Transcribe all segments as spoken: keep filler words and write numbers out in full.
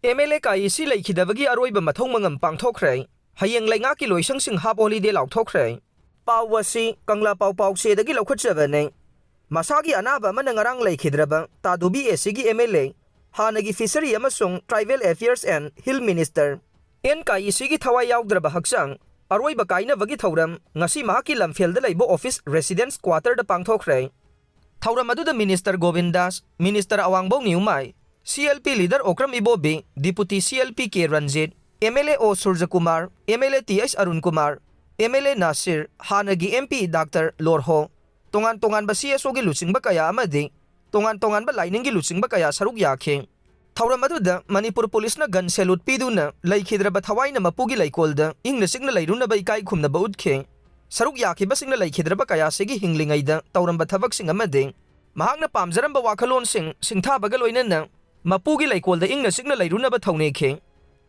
M L ꯑꯦ ꯀꯥꯏꯁꯤ ꯂꯩꯈꯤꯗꯕꯒꯤ ꯑꯔꯣꯏꯕ ꯃꯊꯧ ꯃꯉꯝ ꯄꯥꯡꯊꯣꯛꯈ꯭ꯔꯦ꯫ ꯍꯌꯦꯡ ꯂꯩꯉꯥꯛꯀꯤ ꯂꯣꯏꯁꯪꯁꯤꯡ half holiday ꯂꯥꯎꯊꯣꯛꯈ꯭ꯔꯦ꯫ ꯄꯥꯎ ꯑꯁꯤ ꯀꯪꯂꯥ ꯄꯥꯎ ꯄꯥꯎꯆꯦꯗꯒꯤ ꯂꯧꯈꯠꯆꯕꯅꯤ꯫ ꯃꯁꯥꯒꯤ ꯑꯅꯥꯕ ꯑꯃꯅ ꯉꯔꯥꯡ ꯂꯩꯈꯤꯗ꯭ꯔꯕ ꯇꯥꯗꯨꯕꯤ ꯑꯦꯁꯤꯒꯤ ꯑꯦꯝ ꯑꯦꯜ ꯑꯦ, ꯍꯥꯟꯅꯒꯤ Fishery ꯑꯃꯁꯨꯡ Tribal Affairs and Hill Minister N ꯀꯥꯏꯁꯤꯒꯤ ꯊꯋꯥꯏ ꯌꯥꯎꯗ꯭ꯔꯕ ꯍꯛꯆꯥꯡ ꯑꯔꯣꯏꯕ ꯀꯥꯏꯅꯕꯒꯤ ꯊꯧꯔꯝ ꯉꯁꯤ ꯃꯍꯥꯛꯀꯤ ꯂꯝꯐꯦꯜꯗ ꯂꯩꯕ office residence quarterꯗ ꯄꯥꯡꯊꯣꯛꯈ꯭ꯔꯦ꯫ ꯊꯧꯔꯝ ꯑꯗꯨꯗ Minister Gobin Das, Minister Awangbou Newmai, C L P leader Okram Ibobi, Deputy C L P K Ranjit, M L A O Surjakumar, M L A T H Arun Kumar, M L A Nasir, ꯍꯥꯟꯅꯒꯤ ꯑꯦꯝ ꯄꯤ ꯗꯥꯛꯇꯔ ꯂꯣꯔꯍꯣ, ꯇꯣꯉꯥꯟ ꯇꯣꯉꯥꯟꯕ ꯁꯤ ꯑꯦꯁ ꯑꯣꯒꯤ ꯂꯨꯆꯤꯡꯕ ꯀꯌꯥ ꯑꯃꯗꯤ ꯇꯣꯉꯥꯟ ꯇꯣꯉꯥꯟꯕ ꯂꯥꯏꯅꯤꯡꯒꯤ ꯂꯨꯆꯤꯡꯕ ꯀꯌꯥ ꯁꯔꯨꯛ ꯌꯥꯈꯤ꯫ ꯊꯧꯔꯝ ꯑꯗꯨꯗ ꯃꯅꯤꯄꯨꯔ ꯄꯨꯂꯤꯁꯅ gun salute ꯄꯤꯗꯨꯅ ꯂꯩꯈꯤꯗ꯭ꯔꯕ ꯊꯋꯥꯏꯅ ꯃꯄꯨꯒꯤ ꯂꯩꯀꯣꯜꯗ ꯏꯪꯅ ꯆꯤꯛꯅ ꯂꯩꯔꯨꯅꯕ ꯏꯀꯥꯏ ꯈꯨꯝꯅꯕ ꯎꯠꯈꯤ꯫ ꯁꯔꯨꯛ ꯌꯥꯈꯤꯕꯁꯤꯡꯅ ꯂꯩꯈꯤꯗ꯭ꯔꯕ ꯀꯌꯥꯁꯤꯒꯤ ꯍꯤꯡꯂꯤꯉꯩꯗ ꯇꯧꯔꯝꯕ ꯊꯕꯛꯁꯤꯡ ꯑꯃꯗꯤ ꯃꯍꯥꯛꯅ ꯄꯥꯝꯖꯔꯝꯕ ꯋꯥꯈꯜꯂꯣꯟꯁꯤꯡ ꯁꯤꯡꯊꯥꯕꯒ ꯂꯣꯏꯅꯅ ꯃꯄꯨꯒꯤ ꯂꯩꯀꯣꯜꯗ ꯏꯪꯅ ꯆꯤꯛꯅ ꯂꯩꯔꯨꯅꯕ ꯊꯧꯅꯤꯈꯤ꯫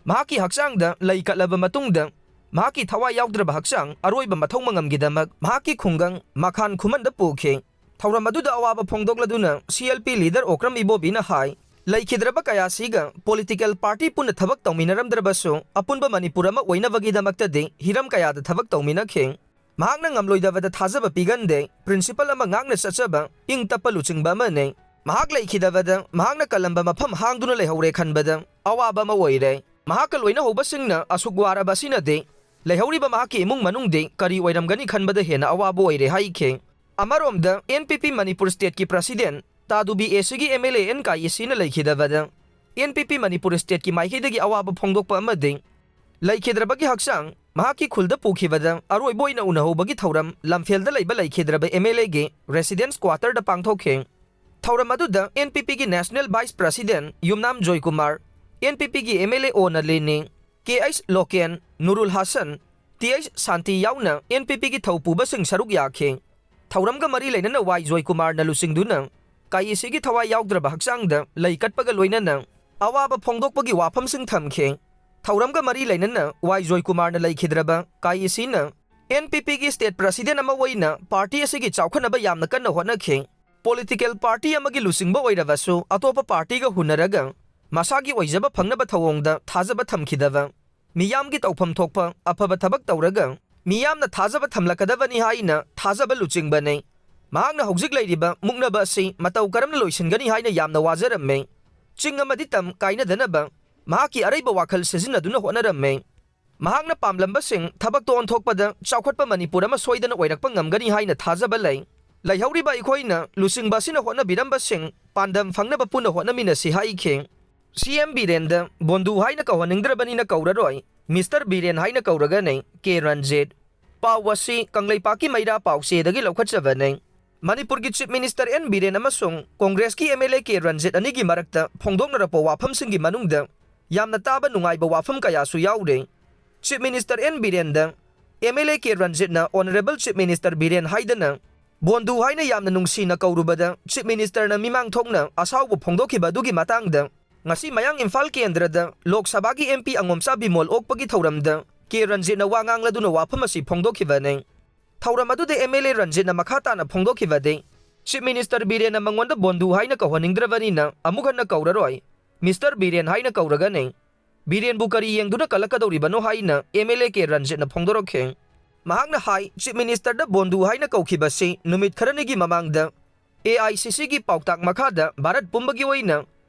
ꯃꯍꯥꯛꯀꯤ ꯍꯛꯆꯥꯡꯗ ꯂꯩ ꯀꯠꯂꯕ ꯃꯇꯨꯡꯗ ꯃꯍꯥꯛꯀꯤ ꯊꯋꯥꯏ ꯌꯥꯎꯗ꯭ꯔꯕ ꯍꯛꯆꯥꯡ ꯑꯔꯣꯏꯕ ꯃꯊꯧ ꯃꯉꯝꯒꯤꯗꯃꯛ ꯃꯍꯥꯛꯀꯤ ꯈꯨꯡꯒꯪ ꯃꯈꯥꯟ ꯈꯨꯃꯟꯗ ꯄꯨꯈꯤ꯫ ꯊꯧꯔꯝ ꯑꯗꯨꯗ ꯑꯋꯥꯕ ꯐꯣꯡꯗꯣꯛꯂꯗꯨꯅ C L P leader Okram ꯏꯕꯣꯕꯤꯅ ꯍꯥꯏ, ꯂꯩꯈꯤꯗ꯭ꯔꯕ ꯀꯌꯥꯁꯤꯒ political party ꯄꯨꯟꯅ ꯊꯕꯛ ꯇꯧꯃꯤꯟꯅꯔꯝꯗ꯭ꯔꯕꯁꯨ ꯑꯄꯨꯟꯕ ꯃꯅꯤꯄꯨꯔ ꯑꯃ ꯑꯣꯏꯅꯕꯒꯤꯗꯃꯛꯇꯗꯤ ꯍꯤꯔꯝ ꯀꯌꯥꯗ ꯊꯕꯛ ꯇꯧꯃꯤꯟꯅꯈꯤ꯫ ꯃꯍꯥꯛꯅ ꯉꯝꯂꯣꯏꯗꯕꯗ ꯊꯥꯖꯕ ꯄꯤꯒꯟꯗꯦ, principle ꯑꯃ ꯉꯥꯛꯅ ꯆꯠꯆꯕ, ꯏꯪ ꯇꯞꯄ ꯂꯨꯆꯤꯡꯕ ꯑꯃꯅꯤ꯫ ꯃꯍꯥꯛ ꯂꯩꯈꯤꯗꯕꯗ ꯃꯍꯥꯛꯅ ꯀꯜꯂꯝꯕ ꯃꯐꯝ ꯍꯥꯡꯗꯨꯅ ꯂꯩꯍꯧꯔꯦ ꯈꯟꯕꯗ ꯑꯋꯥꯕ ꯑꯃ ꯑꯣꯏꯔꯦ꯫ ꯃꯍꯥꯛꯀ ꯂꯣꯏꯅꯍꯧꯕꯁꯤꯡꯅ ꯑꯁꯨꯛ ꯋꯥꯔꯕ ꯑꯁꯤꯅꯗꯤ ꯂꯩꯍꯧꯔꯤꯕ ꯃꯍꯥꯛꯀꯤ ꯏꯃꯨꯡ ꯃꯅꯨꯡꯗꯤ ꯀꯔꯤ ꯑꯣꯏꯔꯝꯒꯅꯤ ꯈꯟꯕꯗ ꯍꯦꯟꯅ ꯑꯋꯥꯕ ꯑꯣꯏꯔꯦ ꯍꯥꯏꯈꯤ꯫ ꯑꯃꯔꯣꯝꯗ N P P Manipur stateꯀꯤ president Tadubi ꯑꯦꯁꯤꯒꯤ M L A N ꯀꯥꯏꯌꯦꯁꯤꯅ ꯂꯩꯈꯤꯗꯕꯗ N P P Manipur stateꯀꯤ ꯃꯥꯏꯀꯩꯗꯒꯤ ꯑꯋꯥꯕ ꯐꯣꯡꯗꯣꯛꯄ ꯑꯃꯗꯤ ꯂꯩꯈꯤꯗ꯭ꯔꯕꯒꯤ ꯍꯛꯆꯥꯡ ꯃꯍꯥꯛꯀꯤ ꯈꯨꯜꯗ ꯄꯨꯈꯤꯕꯗ ꯑꯔꯣꯏꯕ ꯑꯣꯏꯅ ꯎꯅꯍꯧꯕꯒꯤ ꯊꯧꯔꯝ ꯂꯝꯐꯦꯜꯗ ꯂꯩꯕ ꯂꯩꯈꯤꯗ꯭ꯔꯕ M L Aꯒꯤ residence quarterꯗ ꯄꯥꯡꯊꯣꯛꯈꯤ꯫ ꯊꯧꯔꯝ ꯑꯗꯨꯗ N P Pꯒꯤ national vice president Yumnam Joykumar, N P Pꯒꯤ M L A O Nalini, K H Loken, Nurul Hassan, T H Shanti ꯌꯥꯎꯅ N P Pꯒꯤ ꯊꯧꯄꯨꯕꯁꯤꯡ ꯁꯔꯨꯛ ꯌꯥꯈꯤ꯫ ꯊꯧꯔꯝꯒ ꯃꯔꯤ ꯂꯩꯅꯅ ꯋꯥꯏ ꯖꯣꯏꯀꯨꯃꯥꯔꯅ ꯂꯨꯆꯤꯡꯗꯨꯅ ꯀꯥꯏꯌꯦꯁꯤꯒꯤ ꯊꯋꯥꯏ ꯌꯥꯎꯗ꯭ꯔꯕ ꯍꯛꯆꯥꯡꯗ ꯂꯩ ꯀꯠꯄꯒ ꯂꯣꯏꯅꯅ ꯑꯋꯥꯕ ꯐꯣꯡꯗꯣꯛꯄꯒꯤ ꯋꯥꯐꯝꯁꯤꯡ ꯊꯝꯈꯤ꯫ ꯊꯧꯔꯝꯒ ꯃꯔꯤ ꯂꯩꯅꯅ ꯋꯥꯏ ꯖꯣꯏꯀꯨꯃꯥꯔꯅ ꯂꯩꯈꯤꯗ꯭ꯔꯕ ꯀꯥꯏꯌꯦꯁꯤꯅ N P Pꯒꯤ state president ꯑꯃ ꯑꯣꯏꯅ party ꯑꯁꯤꯒꯤ ꯆꯥꯎꯈꯠꯅꯕ ꯌꯥꯝꯅ ꯀꯟꯅ ꯍꯣꯠꯅꯈꯤ꯫ Political party ꯑꯃꯒꯤ ꯂꯨꯆꯤꯡꯕ ꯑꯣꯏꯔꯕꯁꯨ ꯑꯇꯣꯞꯄ partyꯒ ꯍꯨꯟꯅꯔꯒ ꯃꯁꯥꯒꯤ ꯑꯣꯏꯖꯕ ꯐꯪꯅꯕ ꯊꯧꯑꯣꯡꯗ ꯊꯥꯖꯕ ꯊꯝꯈꯤꯗꯕ, ꯃꯤꯌꯥꯝꯒꯤ ꯇꯧꯐꯝ ꯊꯣꯛꯄ ꯑꯐꯕ ꯊꯕꯛ ꯇꯧꯔꯒ ꯃꯤꯌꯥꯝꯅ ꯊꯥꯖꯕ ꯊꯝꯂꯛꯀꯗꯕꯅꯤ ꯍꯥꯏꯅ ꯊꯥꯖꯕ ꯂꯨꯆꯤꯡꯕꯅꯤ꯫ ꯃꯍꯥꯛꯅ ꯍꯧꯖꯤꯛ ꯂꯩꯔꯤꯕ ꯃꯨꯛꯅꯕ ꯑꯁꯤ ꯃꯇꯧ ꯀꯔꯝꯅ ꯂꯣꯏꯁꯤꯟꯒꯅꯤ ꯍꯥꯏꯅ ꯌꯥꯝꯅ ꯋꯥꯖꯔꯝꯃꯤ꯫ ꯆꯤꯡ ꯑꯃꯗꯤ ꯇꯝ ꯀꯥꯏꯅꯗꯅꯕ ꯃꯍꯥꯛꯀꯤ ꯑꯔꯩꯕ ꯋꯥꯈꯜ ꯁꯤꯖꯤꯟꯅꯗꯨꯅ ꯍꯣꯠꯅꯔꯝꯃꯤ꯫ ꯃꯍꯥꯛꯅ ꯄꯥꯝꯂꯝꯕꯁꯤꯡ ꯊꯕꯛꯇ ꯑꯣꯟꯊꯣꯛꯄꯗ ꯆꯥꯎꯈꯠꯄ ꯃꯅꯤꯄꯨꯔ ꯑꯃ ꯁꯣꯏꯗꯅ ꯑꯣꯏꯔꯛꯄ ꯉꯝꯒꯅꯤ ꯍꯥꯏꯅ ꯊꯥꯖꯕ ꯂꯩ꯫ ꯂꯩꯍꯧꯔꯤꯕ ꯑꯩꯈꯣꯏꯅ ꯂꯨꯆꯤꯡꯕ ꯑꯁꯤꯅ ꯍꯣꯠꯅꯕꯤꯔꯝꯕꯁꯤꯡ ꯄꯥꯟꯗꯝ ꯐꯪꯅꯕ ꯄꯨꯟꯅ ꯍꯣꯠꯅꯃꯤꯟꯅꯁꯤ ꯍꯥꯏꯈꯤ꯫ ꯁꯤ ꯑꯦꯝ ꯕꯤꯔꯦꯟꯗ ꯕꯣꯟꯗꯨ ꯍꯥꯏꯅ ꯀꯧꯍꯟꯅꯤꯡꯗ꯭ꯔꯕꯅꯤꯅ ꯀꯧꯔꯔꯣꯏ, ꯃꯤꯁꯇꯔ ꯕꯤꯔꯦꯟ ꯍꯥꯏꯅ ꯀꯧꯔꯒꯅꯤ꯫ ꯀꯦ ꯔꯟꯖꯤꯠ꯫ ꯄꯥꯎ ꯑꯁꯤ ꯀꯪꯂꯩꯄꯥꯛꯀꯤ ꯃꯩꯔꯥ ꯄꯥꯎꯆꯦꯗꯒꯤ ꯂꯧꯈꯠꯆꯕꯅꯤ꯫ ꯃꯅꯤꯄꯨꯔꯒꯤ ꯆꯤꯐ ꯃꯤꯅꯤꯁꯇꯔ ꯑꯦꯟ ꯕꯤꯔꯦꯟ ꯑꯃꯁꯨꯡ ꯀꯣꯡꯒ꯭ꯔꯦꯁꯀꯤ M L A K Ranjit ꯑꯅꯤꯒꯤ ꯃꯔꯛꯇ ꯐꯣꯡꯗꯣꯛꯅꯔꯛꯄ ꯋꯥꯐꯝꯁꯤꯡꯒꯤ ꯃꯅꯨꯡꯗ ꯌꯥꯝꯅ ꯇꯥꯕ ꯅꯨꯡꯉꯥꯏꯕ ꯋꯥꯐꯝ ꯀꯌꯥꯁꯨ ꯌꯥꯎꯔꯦ꯫ ꯆꯤꯐ ꯃꯤꯅꯤꯁꯇꯔ ꯑꯦꯟ ꯕꯤꯔꯦꯟꯗ ꯑꯦꯝ ꯑꯦꯜ ꯑꯦ ꯀꯦ ꯔꯟꯖꯤꯠꯅ ꯑꯣꯅꯔꯦꯕꯜ ꯆꯤꯐ ꯃꯤꯅꯤꯁꯇꯔ ꯕꯤꯔꯦꯟ ꯍꯥꯏꯗꯅ ꯕꯣꯟꯗꯨ ꯍꯥꯏꯅ ꯌꯥꯝꯅ ꯅꯨꯡꯁꯤꯅ ꯀꯧꯔꯨꯕꯗ ꯆꯤꯐ ꯃꯤꯅꯤꯁꯇꯔꯅ ꯃꯤꯃꯥꯡ ꯊꯣꯛꯅ ꯑꯁꯥꯎꯕ ꯐꯣꯡꯗꯣꯛꯈꯤꯕ ꯑꯗꯨꯒꯤ ꯃꯇꯥꯡꯗ ꯉꯁꯤ ꯃꯌꯥꯡ ꯏꯝꯐꯥꯜ ꯀꯦꯟꯗ꯭ꯔꯗ ꯂꯣꯛ ꯁꯚꯥꯒꯤ ꯑꯦꯝ ꯄꯤ ꯑꯉꯣꯝꯆꯥ ꯕꯤꯃꯣꯜ ꯑꯣꯛꯄꯒꯤ ꯊꯧꯔꯝꯗ ꯀꯦ ꯔꯟꯖꯤꯠꯅ ꯋꯥ ꯉꯥꯡꯂꯗꯨꯅ ꯋꯥꯐꯝ ꯑꯁꯤ ꯐꯣꯡꯗꯣꯛꯈꯤꯕꯅꯤ꯫ ꯊꯧꯔꯝ ꯑꯗꯨꯗ ꯑꯦꯝ ꯑꯦꯜ ꯑꯦ ꯔꯟꯖꯤꯠꯅ ꯃꯈꯥ ꯇꯥꯅ ꯐꯣꯡꯗꯣꯛꯈꯤꯕꯗꯤ, ꯆꯤꯐ ꯃꯤꯅꯤꯁꯇꯔ ꯕꯤꯔꯦꯟꯅ ꯃꯉꯣꯟꯗ ꯕꯣꯟꯗꯨ ꯍꯥꯏꯅ ꯀꯧꯍꯟꯅꯤꯡꯗ꯭ꯔꯕꯅꯤꯅ ꯑꯃꯨꯛ ꯍꯟꯅ ꯀꯧꯔꯔꯣꯏ, ꯃꯤꯁꯇꯔ ꯕꯤꯔꯦꯟ ꯍꯥꯏꯅ ꯀꯧꯔꯒꯅꯤ꯫ ꯕꯤꯔꯦꯟꯕꯨ ꯀꯔꯤ ꯌꯦꯡꯗꯨꯅ ꯀꯜꯂꯛꯀꯗꯧꯔꯤꯕꯅꯣ ꯍꯥꯏꯅ ꯑꯦꯝ ꯑꯦꯜ ꯑꯦ ꯀꯦ ꯔꯟꯖꯤꯠꯅ ꯐꯣꯡꯗꯣꯔꯛꯈꯤ꯫ ꯃꯍꯥꯛꯅ ꯍꯥꯏ, ꯆꯤꯐ ꯃꯤꯅꯤꯁꯇꯔꯗ ꯕꯣꯟꯗꯨ ꯍꯥꯏꯅ ꯀꯧꯈꯤꯕꯁꯤ ꯅꯨꯃꯤꯠ ꯈꯔꯅꯤꯒꯤ ꯃꯃꯥꯡꯗ ꯑꯦ ꯑꯥꯏ ꯁꯤ ꯁꯤꯒꯤ ꯄꯥꯎꯇꯥꯛ ꯃꯈꯥꯗ ꯚꯥꯔꯠ ꯄꯨꯝꯕꯒꯤ ꯑꯣꯏꯅ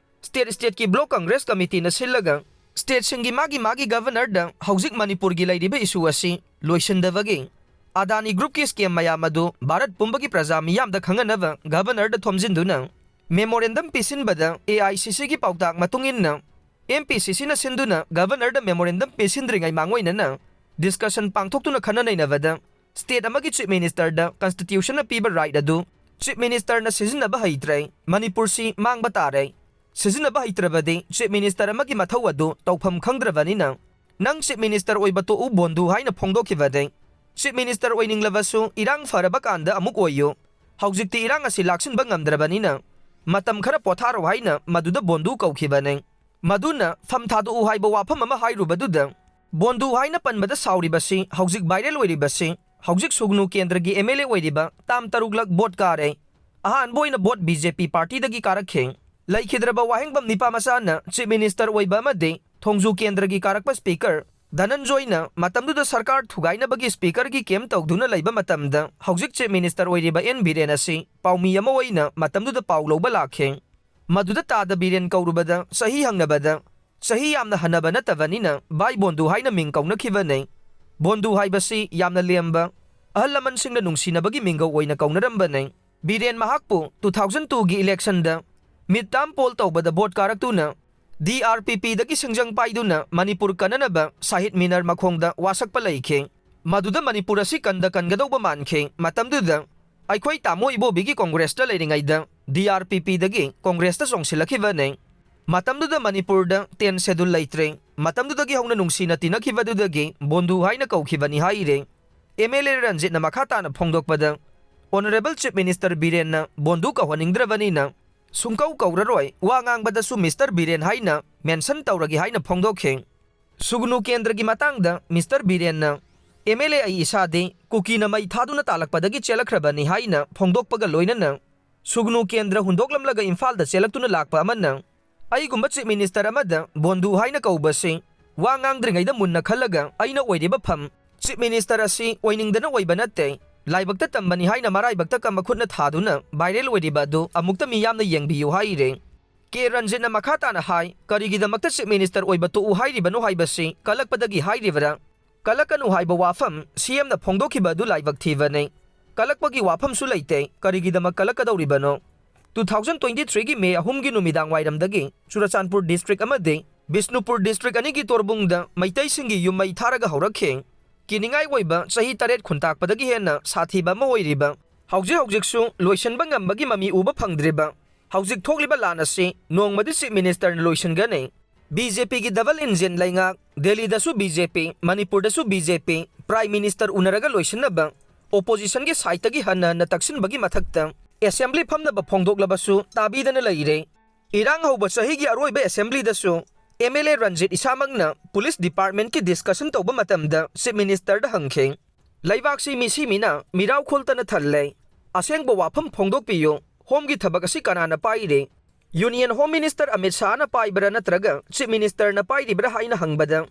ꯁ꯭ꯇꯦꯠ ꯁ꯭ꯇꯦꯠꯀꯤ ꯕ꯭ꯂꯣꯛ ꯀꯪꯒ꯭ꯔꯦꯁ ꯀꯃꯤꯇꯤꯅ ꯁꯤꯜꯂꯒ ꯁ꯭ꯇꯦꯠꯁꯤꯡꯒꯤ ꯃꯥꯒꯤ ꯃꯥꯒꯤ ꯒꯚꯔꯅꯔꯗ ꯍꯧꯖꯤꯛ ꯃꯅꯤꯄꯨꯔꯒꯤ ꯂꯩꯔꯤꯕ ꯏꯁꯨ ꯑꯁꯤ ꯂꯣꯏꯁꯤꯟꯗꯕꯒꯤ, ꯑꯗꯥꯅꯤ ꯒ꯭ꯔꯨꯞꯀꯤ ꯁ꯭ꯀꯦꯝ ꯃꯌꯥꯝ ꯑꯗꯨ ꯚꯥꯔꯠ ꯄꯨꯝꯕꯒꯤ ꯄ꯭ꯔꯖꯥ ꯃꯤꯌꯥꯝꯗ ꯈꯪꯍꯟꯅꯕ ꯒꯚꯔꯅꯔꯗ ꯊꯣꯝꯖꯤꯟꯗꯨꯅ ꯃꯦꯃꯣꯔꯦꯟꯗꯝ ꯄꯤꯁꯤꯟꯕꯗ ꯑꯦ ꯑꯥꯏ ꯁꯤ ꯁꯤꯒꯤ ꯄꯥꯎꯇꯥꯛ ꯃꯇꯨꯡ ꯏꯟꯅ ꯑꯦꯝ ꯄꯤ ꯁꯤ ꯁꯤꯅ ꯁꯤꯟꯗꯨꯅ ꯒꯚꯔꯅꯔꯗ ꯃꯦꯃꯣꯔꯦꯟꯗꯝ ꯄꯤꯁꯤꯟꯗ꯭ꯔꯤꯉꯩ ꯃꯥꯡꯑꯣꯏꯅꯅ ꯗꯤꯁꯀꯁꯟ ꯄꯥꯡꯊꯣꯛꯇꯨꯅ ꯈꯟꯅ ꯅꯩꯅꯕꯗ ꯁ꯭ꯇꯦꯠ ꯑꯃꯒꯤ ꯆꯤꯐ ꯃꯤꯅꯤꯁꯇꯔꯗ ꯀꯟꯁꯇꯤꯇ꯭ꯌꯨꯁꯟꯅ ꯄꯤꯕ ꯔꯥꯏꯠ ꯑꯗꯨ ꯆꯤꯐ ꯃꯤꯅꯤꯁꯇꯔꯅ ꯁꯤꯖꯤꯟꯅꯕ ꯍꯩꯇ꯭ꯔꯦ꯫ ꯃꯅꯤꯄꯨꯔꯁꯤ ꯃꯥꯡꯕ ꯇꯥꯔꯦ꯫ ꯁꯤꯖꯤꯟꯅꯕ ꯍꯩꯇ꯭ꯔꯕꯗꯤ ꯆꯤꯐ ꯃꯤꯅꯤꯁꯇꯔ ꯑꯃꯒꯤ ꯃꯊꯧ ꯑꯗꯨ ꯇꯧꯐꯝ ꯈꯪꯗ꯭ꯔꯕꯅꯤꯅ ꯅꯪ ꯆꯤꯐ ꯃꯤꯅꯤꯁꯇꯔ ꯑꯣꯏꯕ ꯇꯣꯛꯎ ꯕꯣꯟꯗꯨ ꯍꯥꯏꯅ ꯐꯣꯡꯗꯣꯛꯈꯤꯕꯗꯤ, ꯆꯤꯐ ꯃꯤꯅꯤꯁꯇꯔ ꯑꯣꯏꯅꯤꯡꯂꯕꯁꯨ ꯏꯔꯥꯡ ꯐꯔꯕ ꯀꯥꯟꯗ ꯑꯃꯨꯛ ꯑꯣꯏꯌꯨ꯫ ꯍꯧꯖꯤꯛꯇꯤ ꯏꯔꯥꯡ ꯑꯁꯤ ꯂꯥꯛꯁꯤꯟꯕ ꯉꯝꯗ꯭ꯔꯕꯅꯤꯅ ꯃꯇꯝ ꯈꯔ ꯄꯣꯊꯥꯔꯣ ꯍꯥꯏꯅ ꯃꯗꯨꯗ ꯕꯣꯟꯗꯨ ꯀꯧꯈꯤꯕꯅꯤ꯫ ꯃꯗꯨꯅ ꯐꯝ ꯊꯥꯗꯣꯛꯎ ꯍꯥꯏꯕ ꯋꯥꯐꯝ ꯑꯃ ꯍꯥꯏꯔꯨꯕꯗꯨꯗ ꯕꯣꯟꯗꯨ ꯍꯥꯏꯅ ꯄꯟꯕꯗ ꯁꯥꯎꯔꯤꯕꯁꯤ ꯍꯧꯖꯤꯛ ꯚꯥꯏꯔꯦꯜ ꯑꯣꯏꯔꯤꯕꯁꯤ ꯍꯧꯖꯤꯛ ꯁꯨꯒꯅꯨ ꯀꯦꯟꯗ꯭ꯔꯒꯤ ꯑꯦꯝ ꯑꯦꯜ ꯑꯦ ꯑꯣꯏꯔꯤꯕ ꯇꯥꯝ ꯇꯔꯨꯛꯂꯛ ꯚꯣꯠ ꯀꯥꯔꯦ꯫ ꯑꯍꯥꯟꯕ ꯑꯣꯏꯅ ꯚꯣꯠ ꯕꯤ ꯖꯦ ꯄꯤ ꯄꯥꯔꯇꯤꯗꯒꯤ ꯀꯥꯔꯛꯈꯤ꯫ ꯂꯩꯈꯤꯗ꯭ꯔꯕ ꯋꯥꯍꯦꯡꯕꯝ ꯅꯤꯄꯥ ꯃꯆꯥꯅ Chief Minister ꯑꯣꯏꯕ ꯑꯃꯗꯤ ꯊꯣꯡꯖꯨ ꯀꯦꯟꯗ꯭ꯔꯒꯤ ꯀꯥꯔꯛꯄ Speaker ꯙꯅꯟꯖꯣꯏꯅ ꯃꯇꯝꯗꯨꯗ ꯁꯔꯀꯥꯔ ꯊꯨꯒꯥꯏꯅꯕꯒꯤ Speakerꯒꯤ camp ꯇꯧꯗꯨꯅ ꯂꯩꯕ ꯃꯇꯝꯗ ꯍꯧꯖꯤꯛ Chief Minister ꯑꯣꯏꯔꯤꯕ ꯑꯦꯟ ꯕꯤꯔꯦꯟ ꯑꯁꯤ ꯄꯥꯎꯃꯤ ꯑꯃ ꯑꯣꯏꯅ ꯃꯇꯝꯗꯨꯗ ꯄꯥꯎ ꯂꯧꯕ ꯂꯥꯛꯈꯤ꯫ ꯃꯗꯨꯗ ꯇꯥꯗ ꯕꯤꯔꯦꯟ ꯀꯧꯔꯨꯕꯗ ꯆꯍꯤ ꯍꯪꯅꯕꯗ ꯆꯍꯤ ꯌꯥꯝꯅ ꯍꯟꯅꯕ ꯅꯠꯇꯕꯅꯤꯅ ꯚꯥꯏ ꯕꯣꯟꯗꯨ ꯍꯥꯏꯅ ꯃꯤꯡ ꯀꯧꯅꯈꯤꯕꯅꯤ꯫ ꯕꯣꯟꯗꯨ ꯍꯥꯏꯕꯁꯤ ꯌꯥꯝꯅ ꯂꯦꯝꯕ, ꯑꯍꯜ ꯂꯃꯟꯁꯤꯡꯅ ꯅꯨꯡꯁꯤꯅꯕꯒꯤ ꯃꯤꯡꯒꯧ ꯑꯣꯏꯅ ꯀꯧꯅꯔꯝꯕꯅꯤ꯫ ꯕꯤꯔꯦꯟ ꯃꯍꯥꯛꯄꯨ two thousand twoꯒꯤ electionꯗ mid term poll ꯇꯧꯕꯗ vote ꯀꯥꯔꯛꯇꯨꯅ D R P Pꯗꯒꯤ ꯁꯤꯡꯖꯪ ꯄꯥꯏꯗꯨꯅ ꯃꯅꯤꯄꯨꯔ ꯀꯟꯅꯅꯕ ꯁꯥꯍꯤꯗ ꯃꯤꯅꯔ ꯃꯈꯣꯡꯗ ꯋꯥꯁꯛꯄ ꯂꯩꯈꯤ꯫ ꯃꯗꯨꯗ ꯃꯅꯤꯄꯨꯔ ꯑꯁꯤ ꯀꯟꯗ ꯀꯟꯒꯗꯧꯕ ꯃꯥꯟꯈꯤ꯫ ꯃꯇꯝꯗꯨꯗ ꯑꯩꯈꯣꯏ ꯇꯥꯃꯣ ꯏꯕꯣꯕꯤꯒꯤ Congressꯇ ꯂꯩꯔꯤꯉꯩꯗ D R P Pꯗꯒꯤ Congressꯇ ꯆꯣꯡꯁꯤꯜꯂꯛꯈꯤꯕꯅꯤ꯫ ꯃꯇꯝꯗꯨꯗ ꯃꯅꯤꯄꯨꯔꯗ ten schedule ꯂꯩꯇ꯭ꯔꯦ꯫ ꯃꯇꯝꯗꯨꯗꯒꯤ ꯍꯧꯅ ꯅꯨꯡꯁꯤꯅ ꯇꯤꯟꯅꯈꯤꯕꯗꯨꯗꯒꯤ ꯕꯣꯟꯗꯨ ꯍꯥꯏꯅ ꯀꯧꯈꯤꯕꯅꯤ ꯍꯥꯏꯔꯦ꯫ M L A ꯔꯟꯖꯤꯠꯅ ꯃꯈꯥ ꯇꯥꯅ ꯐꯣꯡꯗꯣꯛꯄꯗ, Honourable Chief Minister ꯕꯤꯔꯦꯟꯅ ꯕꯣꯟꯗꯨ ꯀꯧꯍꯟꯅꯤꯡꯗ꯭ꯔꯕꯅꯤꯅ ꯁꯨꯡꯀꯧ ꯀꯧꯔꯔꯣꯏ, ꯋꯥ ꯉꯥꯡꯕꯗꯁꯨ Mister ꯕꯤꯔꯦꯟ ꯍꯥꯏꯅ mention ꯇꯧꯔꯒꯦ ꯍꯥꯏꯅ ꯐꯣꯡꯗꯣꯛꯈꯤ꯫ ꯁꯨꯒꯅꯨ ꯀꯦꯟꯗ꯭ꯔꯒꯤ ꯃꯇꯥꯡꯗ Mister ꯕꯤꯔꯦꯟꯅ, M L A ꯑꯩ ꯏꯁꯥꯗꯤ ꯀꯨꯀꯤꯅ ꯃꯩ ꯊꯥꯗꯨꯅ ꯇꯥꯜꯂꯛꯄꯗꯒꯤ ꯆꯦꯜꯂꯛꯈ꯭ꯔꯕꯅꯤ ꯍꯥꯏꯅ ꯐꯣꯡꯗꯣꯛꯄꯒ ꯂꯣꯏꯅꯅ ꯁꯨꯒꯅꯨ ꯀꯦꯟꯗ꯭ꯔ ꯍꯨꯟꯗꯣꯛꯂꯝꯂꯒ ꯏꯝꯐꯥꯜꯗ ꯆꯦꯜꯂꯛꯇꯨꯅ ꯂꯥꯛꯄ ꯑꯃꯅ ꯑꯩꯒꯨꯝꯕ Chief Minister ꯑꯃꯗ ꯕꯣꯟꯗꯨ ꯍꯥꯏꯅ ꯀꯧꯕꯁꯤ ꯋꯥ ꯉꯥꯡꯗ꯭ꯔꯤꯉꯩꯗ ꯃꯨꯟꯅ ꯈꯜꯂꯒ ꯑꯩꯅ ꯑꯣꯏꯔꯤꯕ ꯐꯝ Chief Minister ꯑꯁꯤ ꯑꯣꯏꯅꯤꯡꯗꯅ ꯑꯣꯏꯕ ꯅꯠꯇꯦ, ꯂꯥꯏꯕꯛꯇ ꯇꯝꯕꯅꯤ ꯍꯥꯏꯅ ꯃꯔꯥꯏꯕꯛꯇ ꯀꯝꯕ ꯈꯨꯠꯅ ꯊꯥꯗꯨꯅ viral ꯑꯣꯏꯔꯤꯕ ꯑꯗꯨ ꯑꯃꯨꯛꯇ ꯃꯤꯌꯥꯝꯅ ꯌꯦꯡꯕꯤꯌꯨ ꯍꯥꯏꯔꯦ꯫ ꯀꯦ ꯔꯟꯖꯤꯠꯅ ꯃꯈꯥ ꯇꯥꯅ ꯍꯥꯏ, ꯀꯔꯤꯒꯤꯗꯃꯛꯇ Chief Minister ꯑꯣꯏꯕ ꯇꯣꯛꯎ ꯍꯥꯏꯔꯤꯕꯅꯣ ꯍꯥꯏꯕꯁꯤ ꯀꯜꯂꯛꯄꯗꯒꯤ ꯍꯥꯏꯔꯤꯕ꯭ꯔꯥ? ꯀꯜꯂꯛꯀꯅꯨ ꯍꯥꯏꯕ ꯋꯥꯐꯝ CMꯅ ꯐꯣꯡꯗꯣꯛꯈꯤꯕ ꯑꯗꯨ ꯂꯥꯏꯕꯛ ꯊꯤꯕꯅꯤ꯫ ꯀꯜꯂꯛꯄꯒꯤ ꯋꯥꯐꯝꯁꯨ ꯂꯩꯇꯦ, ꯀꯔꯤꯒꯤꯗꯃꯛ ꯀꯜꯂꯛꯀꯗꯧꯔꯤꯕꯅꯣ? Two thousand twenty threeꯒꯤ May ꯑꯍꯨꯝꯒꯤ ꯅꯨꯃꯤꯗꯥꯡ ꯋꯥꯏꯔꯝꯗꯒꯤ ꯆꯨꯔꯆꯥꯟꯄꯨꯔ district ꯑꯃꯗꯤ ꯕꯤꯁꯅꯨꯄꯨꯔ district ꯑꯅꯤꯒꯤ ꯇꯣꯔꯕꯨꯡꯗ ꯃꯩꯇꯩꯁꯤꯡꯒꯤ ꯌꯨꯝ ꯃꯩ ꯊꯥꯔꯒ ꯍꯧꯔꯛꯈꯤ꯫ ꯀꯤꯅꯤꯡꯉꯥꯏ ꯑꯣꯏꯕ ꯆꯍꯤ ꯇꯔꯦꯠ ꯈꯨꯟꯇꯥꯛꯄꯗꯒꯤ ꯍꯦꯟꯅ ꯁꯥꯊꯤꯕ ꯑꯃ ꯑꯣꯏꯔꯤꯕ, ꯍꯧꯖꯤꯛ ꯍꯧꯖꯤꯛꯁꯨ ꯂꯣꯏꯁꯤꯟꯕ ꯉꯝꯕꯒꯤ ꯃꯃꯤ ꯎꯕ ꯐꯪꯗ꯭ꯔꯤꯕ, ꯍꯧꯖꯤꯛ ꯊꯣꯛꯂꯤꯕ ꯂꯥꯟ ꯑꯁꯤ ꯅꯣꯡꯃꯗꯤ Chief Ministerꯅ ꯂꯣꯏꯁꯤꯟꯒꯅꯤ꯫ BJPꯒꯤ double engine ꯂꯩꯉꯥꯛ, ꯗꯦꯜꯂꯤꯗꯁꯨ BJP, ꯃꯅꯤꯄꯨꯔꯗꯁꯨ BJP, Prime Minister ꯎꯅꯔꯒ ꯂꯣꯏꯁꯤꯟꯅꯕ oppositionꯒꯤ sideꯇꯒꯤ ꯍꯟꯅ ꯍꯟꯅ ꯇꯛꯁꯤꯟꯕꯒꯤ ꯃꯊꯛꯇ assembly ꯐꯝꯅꯕ ꯐꯣꯡꯗꯣꯛꯂꯕꯁꯨ ꯇꯥꯕꯤꯗꯅ ꯂꯩꯔꯦ꯫ ꯏꯔꯥꯡ ꯍꯧꯕ ꯆꯍꯤꯒꯤ ꯑꯔꯣꯏꯕ assemblyꯗꯁꯨ M L A ꯔꯟꯖꯤꯠ ꯏꯁꯥꯃꯛꯅ police departmentꯀꯤ discussion ꯇꯧꯕ ꯃꯇꯝꯗ Chief Ministerꯗ ꯍꯪꯈꯤ, "ꯂꯩꯕꯥꯛꯁꯤ ꯃꯤꯁꯤ ꯃꯤꯅ ꯃꯤꯔꯥꯎ ꯈꯣꯜꯇꯅ ꯊꯜꯂꯦ꯫ ꯑꯁꯦꯡꯕ ꯋꯥꯐꯝ ꯐꯣꯡꯗꯣꯛꯄꯤꯌꯨ꯫ Homeꯒꯤ ꯊꯕꯛ ꯑꯁꯤ ꯀꯅꯥꯅ ꯄꯥꯏꯔꯤ? Union Home Minister Amit Shahꯅ ꯄꯥꯏꯕ꯭ꯔꯥ ꯅꯠꯇ꯭ꯔꯒ Chief Ministerꯅ ꯄꯥꯏꯔꯤꯕ꯭ꯔꯥ ꯍꯥꯏꯅ ꯍꯪꯕꯗ,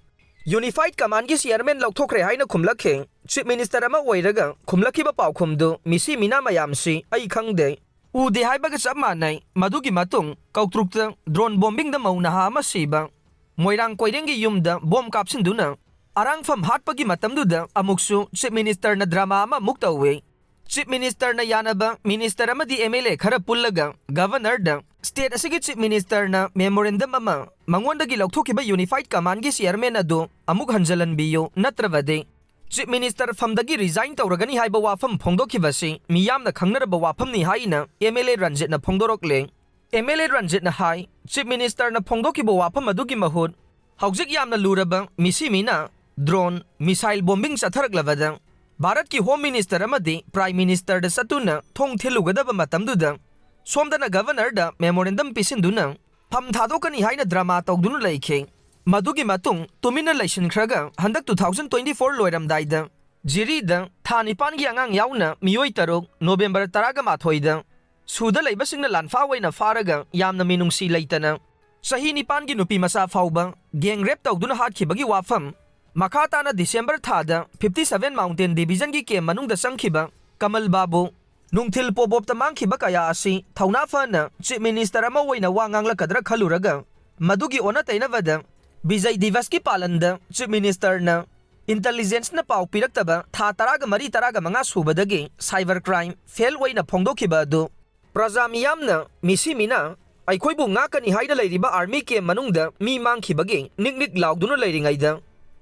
Unified Commandꯒꯤ chairman ꯂꯧꯊꯣꯛꯈ꯭ꯔꯦ ꯍꯥꯏꯅ ꯈꯨꯝꯂꯛꯈꯤ꯫ Chief Minister ꯑꯃ ꯑꯣꯏꯔꯒ ꯈꯨꯝꯂꯛꯈꯤꯕ ꯄꯥꯎꯈꯨꯝꯗꯨ ꯃꯤꯁꯤ ꯃꯤꯅꯥ ꯃꯌꯥꯝꯁꯤ ꯑꯩ ꯈꯪꯗꯦ, ꯎꯗꯦ ꯍꯥꯏꯕꯒ ꯆꯞ ꯃꯥꯟꯅꯩ꯫ ꯃꯗꯨꯒꯤ ꯃꯇꯨꯡ ꯀꯧꯇ꯭ꯔꯨꯛꯇ drone bombingꯗ ꯃꯧ ꯅꯍꯥ ꯑꯃ ꯁꯤꯕ, ꯃꯣꯏꯔꯥꯡ ꯀꯣꯏꯔꯦꯡꯒꯤ ꯌꯨꯝꯗ bomb ꯀꯥꯞꯁꯤꯟꯗꯨꯅ ꯑꯔꯥꯡꯐꯝ ꯍꯥꯠꯄꯒꯤ ꯃꯇꯝꯗꯨꯗ ꯑꯃꯨꯛꯁꯨ Chief Ministerꯅ drama ꯑꯃꯃꯨꯛ ꯇꯧꯏ꯫ Chief Ministerꯅ ꯌꯥꯅꯕ minister ꯑꯃꯗꯤ M L A ꯈꯔ ꯄꯨꯜꯂꯒ Governorꯗ state ꯑꯁꯤꯒꯤ Chief Ministerꯅ memorandum ꯑꯃ ꯃꯉꯣꯟꯗꯒꯤ ꯂꯧꯊꯣꯛꯈꯤꯕ Unified Commandꯒꯤ chairman ꯑꯗꯨ ꯑꯃꯨꯛ ꯍꯟꯖꯤꯜꯍꯟꯕꯤꯌꯨ, ꯅꯠꯇ꯭ꯔꯕꯗꯤ Chief Minister ꯐꯝꯗꯒꯤ resign ꯇꯧꯔꯒꯅꯤ ꯍꯥꯏꯕ ꯋꯥꯐꯝ ꯐꯣꯡꯗꯣꯛꯈꯤꯕꯁꯤ ꯃꯤꯌꯥꯝꯅ ꯈꯪꯅꯔꯕ ꯋꯥꯐꯝꯅꯤ ꯍꯥꯏꯅ M L A ꯔꯟꯖꯤꯠꯅ ꯐꯣꯡꯗꯣꯔꯛꯂꯦ꯫ M L A ꯔꯟꯖꯤꯠꯅ high, Chief Ministerꯅ ꯐꯣꯡꯗꯣꯛꯈꯤꯕ ꯋꯥꯐꯝ ꯑꯗꯨꯒꯤ ꯃꯍꯨꯠ ꯍꯧꯖꯤꯛ ꯌꯥꯝꯅ ꯂꯨꯔꯕ ꯃꯤꯁꯤ ꯃꯤꯅ drone, missile bombing ꯆꯠꯊꯔꯛꯂꯕꯗ ꯚꯥꯔꯠꯀꯤ Home Minister ꯑꯃꯗꯤ Prime Ministerꯗ ꯆꯠꯇꯨꯅ ꯊꯣꯡ ꯊꯤꯜꯂꯨꯒꯗꯕ ꯃꯇꯝꯗꯨꯗ ꯁꯣꯝꯗꯅ Governorꯗ memorandum ꯄꯤꯁꯤꯟꯗꯨꯅ ꯐꯝ ꯊꯥꯗꯣꯛꯀꯅꯤ ꯍꯥꯏꯅ drama ꯇꯧꯗꯨꯅ ꯂꯩꯈꯤ꯫ ꯃꯗꯨꯒꯤ ꯃꯇꯨꯡ ꯇꯨꯃꯤꯟꯅ ꯂꯩꯁꯤꯟꯈ꯭ꯔꯒ ꯍꯟꯗꯛ two thousand twenty-four ꯂꯣꯏꯔꯝꯗꯥꯏꯗ ꯖꯤꯔꯤꯗ ꯊꯥ ꯅꯤꯄꯥꯟꯒꯤ ꯑꯉꯥꯡ ꯌꯥꯎꯅ ꯃꯤꯑꯣꯏ ꯇꯔꯨꯛ November ꯇꯔꯥꯒ ꯃꯥꯊꯣꯏꯗ ꯁꯨꯗ ꯂꯩꯕꯁꯤꯡꯅ ꯂꯥꯟꯐꯥ ꯑꯣꯏꯅ ꯐꯥꯔꯒ ꯌꯥꯝꯅ ꯃꯤꯅꯨꯡꯁꯤ ꯂꯩꯇꯅ ꯆꯍꯤ ꯅꯤꯄꯥꯟꯒꯤ ꯅꯨꯄꯤ ꯃꯆꯥ ꯐꯥꯎꯕ gang rape ꯇꯧꯗꯨꯅ ꯍꯥꯠꯈꯤꯕꯒꯤ ꯋꯥꯐꯝ, ꯃꯈꯥ ꯇꯥꯅ December ꯊꯥꯗ fifty seven Mountain Divisionꯒꯤ camp ꯃꯅꯨꯡꯗ ꯆꯪꯈꯤꯕ ꯀꯃꯜ ꯕꯥꯕꯨ, ꯅꯨꯡꯊꯤꯜ ꯄꯣꯕꯣꯞꯇ ꯃꯥꯡꯈꯤꯕ ꯀꯌꯥ ꯑꯁꯤ ꯊꯧꯅꯥ ꯐꯅ Chief Minister ꯑꯃ ꯑꯣꯏꯅ ꯋꯥ ꯉꯥꯡꯂꯛꯀꯗ꯭ꯔꯥ ꯈꯜꯂꯨꯔꯒ, ꯃꯗꯨꯒꯤ ꯑꯣꯟꯅ ꯇꯩꯅꯕꯗ ꯕꯤꯖꯩ ꯗꯤꯕꯁꯀꯤ ꯄꯥꯂꯟꯗ Chief Ministerꯅ intelligenceꯅ ꯄꯥꯎ ꯄꯤꯔꯛꯇꯕ ꯊꯥ ꯇꯔꯥꯒ ꯃꯔꯤ, ꯇꯔꯥꯒ ꯃꯉꯥ ꯁꯨꯕꯗꯒꯤ cyber crime fail ꯑꯣꯏꯅ ꯐꯣꯡꯗꯣꯛꯈꯤꯕ ꯑꯗꯨ ꯄ꯭ꯔꯖꯥ ꯃꯤꯌꯥꯝꯅ ꯃꯤꯁꯤ ꯃꯤꯅ ꯑꯩꯈꯣꯏꯕꯨ ꯉꯥꯛꯀꯅꯤ ꯍꯥꯏꯅ ꯂꯩꯔꯤꯕ army camp ꯃꯅꯨꯡꯗ ꯃꯤ ꯃꯥꯡꯈꯤꯕꯒꯤ ꯅꯤꯛ ꯅꯤꯛ ꯂꯥꯎꯗꯨꯅ ꯂꯩꯔꯤꯉꯩꯗ,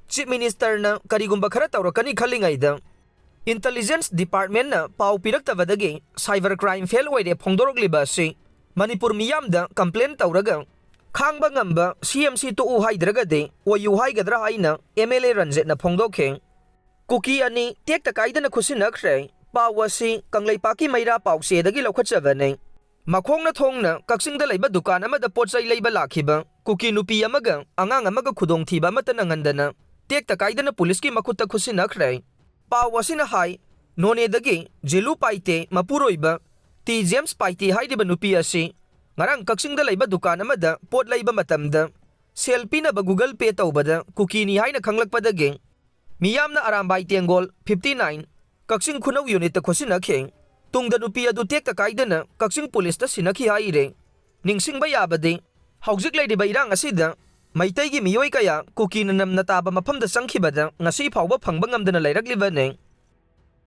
Chief Ministerꯅ ꯀꯔꯤꯒꯨꯝꯕ ꯈꯔ ꯇꯧꯔꯛꯀꯅꯤ ꯈꯜꯂꯤꯉꯩꯗ, Intelligence Departmentꯅ ꯄꯥꯎ ꯄꯤꯔꯛꯇꯕꯗꯒꯤ cyber crime fail ꯑꯣꯏꯔꯦ ꯐꯣꯡꯗꯣꯔꯛꯂꯤꯕ ꯑꯁꯤ ꯃꯅꯤꯄꯨꯔ ꯃꯤꯌꯥꯝꯗ complain ꯇꯧꯔꯒ ꯈꯥꯡꯕ ꯉꯝꯕ C M C ꯇꯣꯛꯎ ꯍꯥꯏꯗ꯭ꯔꯒꯗꯤ ꯑꯣꯏꯌꯨ ꯍꯥꯏꯒꯗ꯭ꯔꯥ ꯍꯥꯏꯅ M L A ꯔꯟꯖꯤꯠꯅ ꯐꯣꯡꯗꯣꯛꯈꯤ꯫ ꯀꯨꯀꯤ ꯑꯅꯤ ꯇꯦꯛꯇ ꯀꯥꯏꯗꯅ ꯈꯨꯠꯁꯤꯟꯅꯈ꯭ꯔꯦ꯫ ꯄꯥꯎ ꯑꯁꯤ ꯀꯪꯂꯩꯄꯥꯛꯀꯤ ꯃꯩꯔꯥ ꯄꯥꯎꯆꯦꯗꯒꯤ ꯂꯧꯈꯠꯆꯕꯅꯤ꯫ ꯃꯈꯣꯡꯅ ꯊꯣꯡꯅ ꯀꯛꯆꯤꯡꯗ ꯂꯩꯕ ꯗꯨꯀꯥꯟ ꯑꯃꯗ ꯄꯣꯠ ꯆꯩ ꯂꯩꯕ ꯂꯥꯛꯈꯤꯕ ꯀꯨꯀꯤ ꯅꯨꯄꯤ ꯑꯃꯒ ꯑꯉꯥꯡ ꯑꯃꯒ ꯈꯨꯗꯣꯡꯊꯤꯕ ꯑꯃꯠꯇ ꯅꯪꯍꯟꯗꯅ ꯇꯦꯛꯇ ꯀꯥꯏꯗꯅ ꯄꯨꯂꯤꯁꯀꯤ ꯃꯈꯨꯠꯇ ꯈꯨꯠꯁꯤꯟꯅꯈ꯭ꯔꯦ꯫ ꯄꯥꯎ ꯑꯁꯤꯅ ꯍꯥꯏ, ꯅꯣꯅꯦꯗꯒꯤ ꯖꯤꯂꯨ ꯄꯥꯏꯇꯦ ꯃꯄꯨꯔꯣꯏꯕ ꯇꯤ ꯖꯦꯝꯁ ꯄꯥꯏꯇꯦ ꯍꯥꯏꯔꯤꯕ ꯅꯨꯄꯤ ꯑꯁꯤ ꯉꯔꯥꯡ ꯀꯛꯆꯤꯡꯗ ꯂꯩꯕ ꯗꯨꯀꯥꯟ ꯑꯃꯗ ꯄꯣꯠ ꯂꯩꯕ ꯃꯇꯝꯗ ꯁꯦꯜ ꯄꯤꯅꯕ Google Pay ꯇꯧꯕꯗ ꯀꯨꯀꯤꯅꯤ ꯍꯥꯏꯅ ꯈꯪꯂꯛꯄꯗꯒꯤ ꯃꯤꯌꯥꯝꯅ ꯑꯔꯥꯝꯕꯥꯏ ꯇꯦꯡꯒꯣꯜ fifty nine, ꯀꯛꯆꯤꯡ ꯈꯨꯅꯧ unitꯇ ꯈꯣꯠꯆꯤꯟꯅꯈꯤ꯫ ꯇꯨꯡꯗ ꯅꯨꯄꯤ ꯑꯗꯨ ꯇꯦꯛꯇ ꯀꯥꯏꯗꯅ ꯀꯛꯆꯤꯡ ꯄꯨꯂꯤꯁꯇ ꯁꯤꯟꯅꯈꯤ ꯍꯥꯏꯔꯦ꯫ ꯅꯤꯡꯁꯤꯡꯕ ꯌꯥꯕꯗꯤ, ꯍꯧꯖꯤꯛ ꯂꯩꯔꯤꯕ ꯏꯔꯥꯡ ꯑꯁꯤꯗ ꯃꯩꯇꯩꯒꯤ ꯃꯤꯑꯣꯏ ꯀꯌꯥ ꯀꯨꯀꯤꯅ ꯅꯝꯅ ꯇꯥꯕ ꯃꯐꯝꯗ ꯆꯪꯈꯤꯕꯗ ꯉꯁꯤ ꯐꯥꯎꯕ ꯐꯪꯕ ꯉꯝꯗꯅ ꯂꯩꯔꯛꯂꯤꯕꯅꯤ꯫